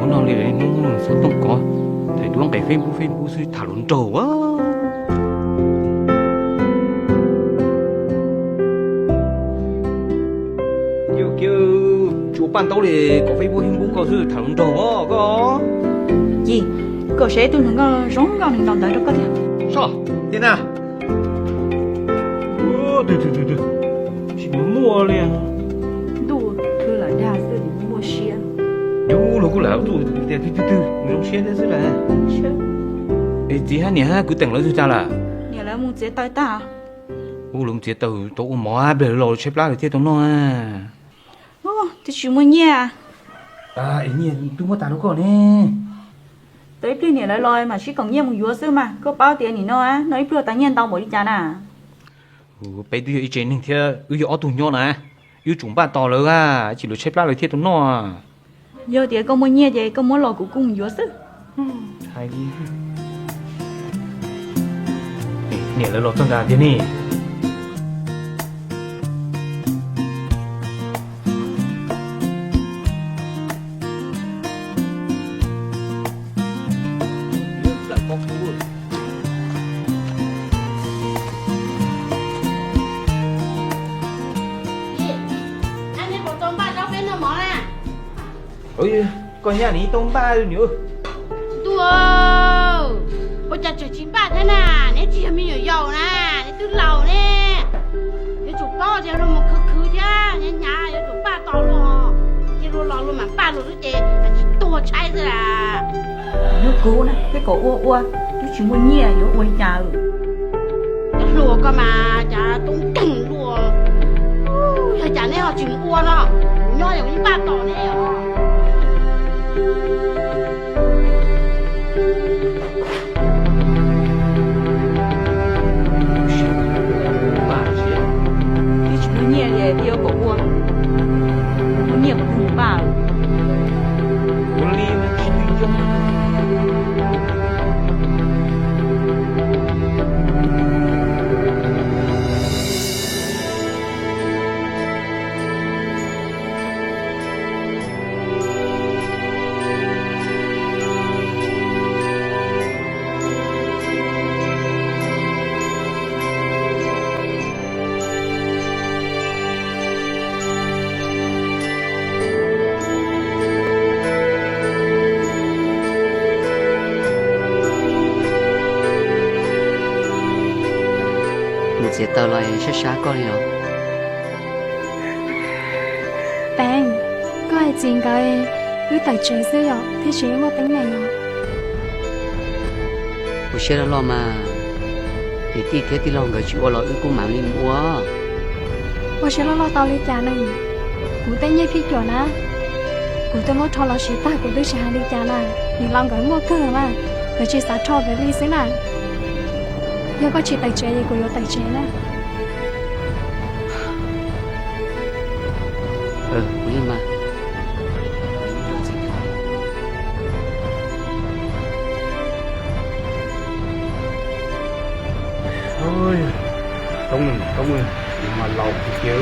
Hnub no li hnub xov tooj kov, thaum duab nqes Facebook Facebook xwb tham hluas nraug a. Kiv, tsis ua paj ntaub li, kov Facebook Facebook koj xwb tham hluas nraug os koj. Yim, koj saib tus hluas nkauj zoo nkauj nws ntaus ntawv rau koj thiab. Soj, tiag na. Twg twg twg twg, tsis muaj li. Ntuj, khwv lam dag xwb muaj siab. Yus luag kuj lam tuaj tias twg twg twg, nws zoo siab thiab xwb las. Es txiv hab niam hab kwv teem lawv twg tas lawm? Niam lawv mus txiav taws tag. Ua lawv mus txiav taws tau ua mov hab pliag lawv los tshaib plab lawv thiaj tau noj. Twb tsis muaj nyiaj. Es nyiaj twb muab tas rau koj ne. Tau ib pliag niam lawv los mam sib koom nyiaj mus yuav xwb mas, koj paub tias nim no noj ib pluag tas nyiaj ntau npaum li cas na. Peb twb yog ib tsev neeg thiab wb yog ob tug nyob na, wb tsum npaj tos lawv a, tsis lawv tshaib plab lawv thiaj tau noj. Yog tias koj muaj nyiaj ces koj muab los kuv kuj mus yuav xwb. Niam lawv los txog nrad tiag ne. Koj nyab nws tau npaj nws. Ntuj, ua cas tseem tsis npaj thiab na? Neb tsis yog me nyuam yaus na, neb twb laus ne. Yuav tsum paub tias luag mus khwv khwv thiab hnyav hnyav yuav tsum npaj tos luag, ces luag los luag mam npaj luag xwb ces tsis tuag tshaib xwb las. Yog kuv na, peb kom ua ua, twb tsis muaj nyiaj yuav ua li cas. Cov hluas koj mas cas tub nkeeg luaj. Yog cas neb ho tsis mus ua no, kuv nyob es kuv yeej npaj tos neb os. Twb tsis muaj nyiaj li, twb yuav kom ua, muaj nyiaj kuv twb mus npaj. Mus txiav taws los sab sab koj li os. Peev, koj hais txiv nkawd, wb tawm tsev xwb yom, thiab tsis muaj teeb meem os. Ua siab loj loj mas, niam tij thiab tij laug nkawd tsis ua los wb kuj mam li mus ua. Ua siab loj loj tau li cas ne? Kuv tej nyiaj phij cuam na, kuv twb muab rho los siv tag kuv twb tsis hais li cas na. Niam laus nkawd muaj kawg mas, nkawd tsis xav rho nkawd li xwb na. Yog koj tsis tawm tsev es kuv yuav tawm tsev na. Toob, Toob, kuv mas laus kuv ces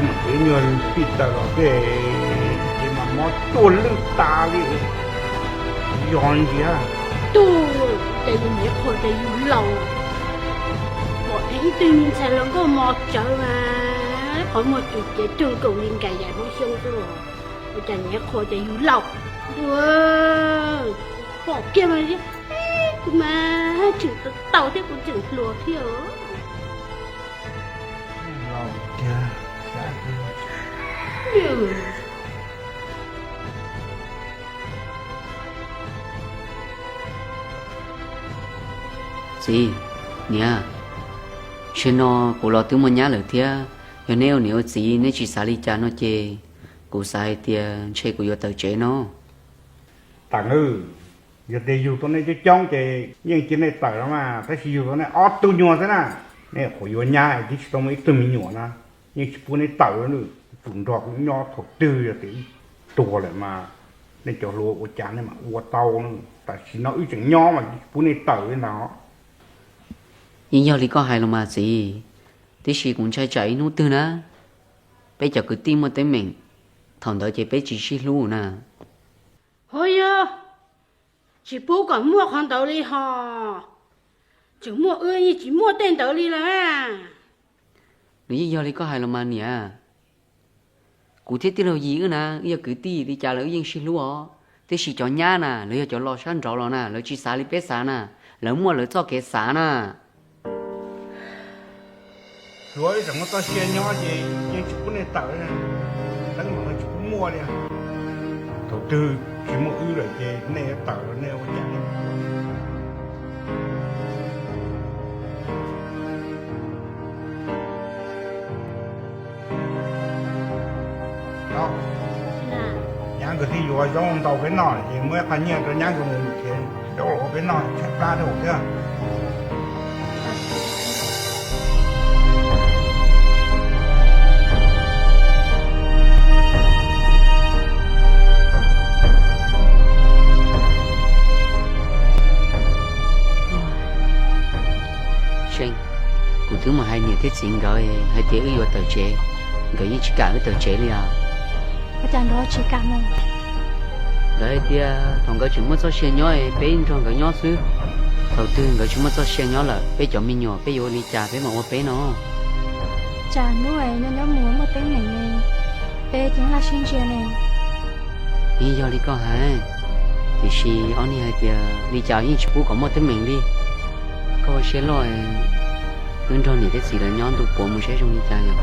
mas kev nyuag pij taws los tej ces mas mob tuaj lwj tas li. Yog ntsia, tuj, ces yus niam qhuas ces yus laus. Pom dheev ib tug me ntxhais hluas nkauj mos tsawv mas qhov muag tsuas cev rooj nkaus li nkais yaim hmoob xyoob xwb los, ua cas niam qhuas ces yus laus. Pom kiag mas, kuv mas tseem tau thiab kuv tseem hluas thiab. Txiv, niam, tam sim no kuv los twb muaj nyab lawm thiab, yog neb ua niam ua txiv neb tsis xav li cas no ces kuv xav hais tias ntshe kuv yuav tawm tsev no. Tam no, yog tias yug tau nej coob coob ces yeej cia nej tawm no mas, tab sis yug tau nej ob tug nyuag xwb na, nej qhuav yuav nyab twb tsis tau muaj ib tug me nyuam na, yeej tsis pub nej tawm, tsum nrog kuv nyob thaum twg yog tias wb tuag lawm mas nej cov hluas ua cas nej mam ua tau. Tam sim no wb tseem nyob mas tsis pub nej tawm li ntag. Yeej yog li koj hais los mas txiv, tiam sis kuv ntshai tsam ib hnub twg na peb cov kwv tij muaj teeb meem, thaum ntawd ces peb tsis sib hlub na. Ov, yog tsis pub kom muaj qhov ntawd li hos, tseem muaj wb yeej tsis muaj tej ntawd li lawm. Nws yeej yog li koj hais los mas niam. Kuv thiab tij laug Yis wb na, wb yog kwv tij li cas los wb yeej sib hlub os. Tiam sis cov nyab na, lawv yog cov los sab nraud los na, lawv tsis xav li peb xav na, lawv muaj lawv txoj kev xav na. Tsuav ib tsoom muaj txoj sia nyob ces yeej tsis pub nej tawm, teeb meem tsis pub muaj li. Thaum twg tsis muaj wb lawm ces nej tawm los nej ua cas? Nyab nkawd twb yuav zaub ntau peb noj ces muab ib qho nyiaj rau nyab nkawd mus nrhiav zaub los ua peb noj tshaib plab rau thiab. See, kuv twb mus hais niam thiab txiv nkawd hais tias wb yuav tawm tsev, nkawd yeej tsis kam wb tawm tsev li os. Ua cas nkawd tsis kam? Nkawd hais tias thaum nkawd tseem muaj txoj sia nyob peb nrog nkawd nyob xwb, thaum twg nkawd tsis muaj txoj sia nyob lawm peb cov me nyuam peb yuav ua li cas peb mam ua peb no? Tsam hnub nyob nyob mus muaj teeb meem ne, peb tseem laj sib ntsia ne. Yeej yog li koj hais, tiam sis ob niag hais tias li cas yeej tsis pub kom muaj teeb meem li. Koj ua siab loj, wb nrog niam thiab txiv lawv nyob ntu puav mus saib zoo li cas yom.